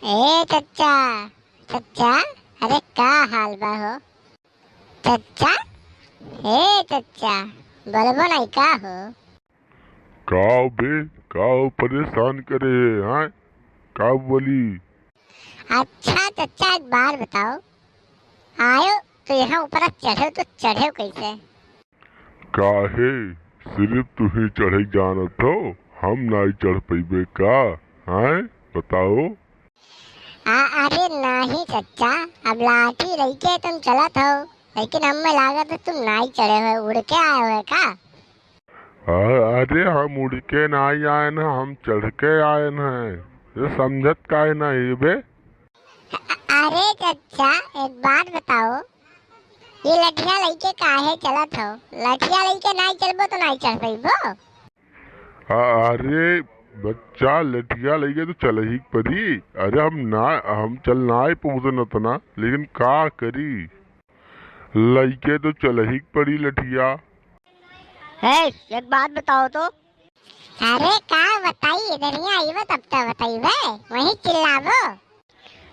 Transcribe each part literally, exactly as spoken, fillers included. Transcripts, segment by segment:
ए चच्चा, चच्चा, अरे का हाल बा हो? चच्चा, ए चच्चा, बोलबो नहीं का हो? का बे, का परेशान करे है, हाँ? का बोली? अच्छा चच्चा, एक बात बताओ, आयो तो यहाँ ऊपर चढ़ो तो चढ़ो कैसे? काहे, सिर्फ तू ही चढ़े जानत हो, हम नाई चढ़ पइबे का? हैं, बताओ। आ, अरे नाही चच्चा, अब लाठी लइके तुम चलत हो, लेकिन हमें लागत है तुम नाई चढ़े हो, उड़ के आए हो का? अ-, अरे हम उड़ के नाई आए न, हम चढ़ के आए न। ये समझत काहे ना है बे? अ-, अरे चच्चा, एक बात बताओ, ये लठिया लइके काहे चलत हो? लठिया लइके नाई चलबो तो नाई चढ़ पइबो। अ-, अरे बच्चा, लठिया लइके तो चलही के परी। अरे हम ना, हम चल नाई पहुँचन अतना, लेकिन का करी, लइके तो चलही के परी लठिया। हे, एक बात बताओ तो। अरे का बताई, इधर ही आइबो तब तो बताइबे, वहीं चिल्लाबो।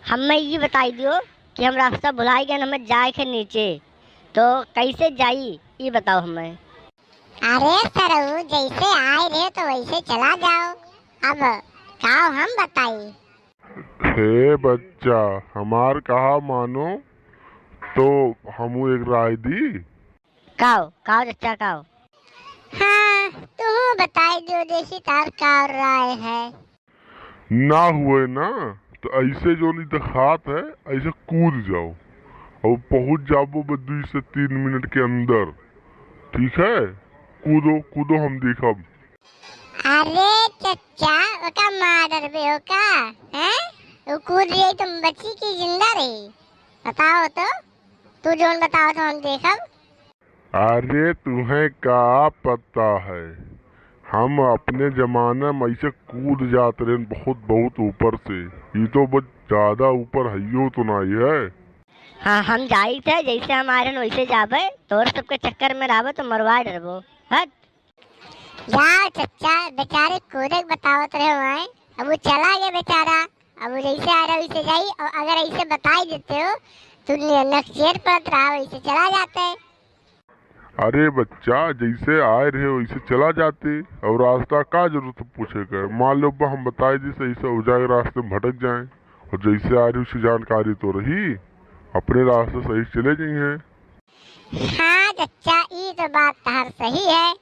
हमें ये बताई दियो कि हम रास्ता भुलाई गए, हमें जाए के नीचे, तो कैसे जाई, ये बताओ हमें। अरे सरऊ, जैसे आए रहे तो वैसे चला जाओ, अब का हम बताई। हे बच्चा, हमार कहा मानो तो हमू एक राय दी। काओ, काओ चच्चा, काओ? हाँ, तुहू बताई दियो, देखी तार का राय है। ना हुए ना, तो ऐसे जो नहीं दिखात है, ऐसे कूद जाओ और पहुँच जाबो बस दुई से तीन मिनट के अंदर, ठीक है? कूदो, कूदो, हम देखब। अरे चच्चा, ओका मार डरबे हो का? हैं? वो कूद रही तो बची कि जिंदा रही? बताओ तो, तू जोन बताओ तो हम देखब। अरे तुम्हें का पता है, हम अपने जमाने में ऐसे कूद जात रहे बहुत, बहुत ऊपर से। ये तो बहुत ज्यादा ऊपर हइयो तो नहीं है। हाँ, हम जाइत है, जैसे हम आए रहन वैसे जाबे, तोर सबके चक्कर में रहबे तो मरवा डरबो। हट। जाओ चच्चा, बेचारे कूदे के बतावत रहे हो आए, अब वो चला गया बेचारा, अब वो जैसे आ रहा वैसे जाई, और अगर ऐसे बताई देते हो तो न-, नकचेर पड़त रहा, वैसे चला जाते। अरे बच्चा, जैसे आए रहे वैसे चला जाते, और रास्ता का जरूरत है पूछे के? मान लो बा हम बताई दी, सही से हो जाए, रास्ते में भटक जाए, और जैसे आ रही उसकी जानकारी तो रही, अपने रास्ते सही चले जाई हैं। हाँ चच्चा, ई तो बात तहार सही है।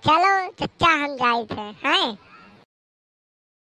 चलो चच्चा, हम जाइत है, हैं?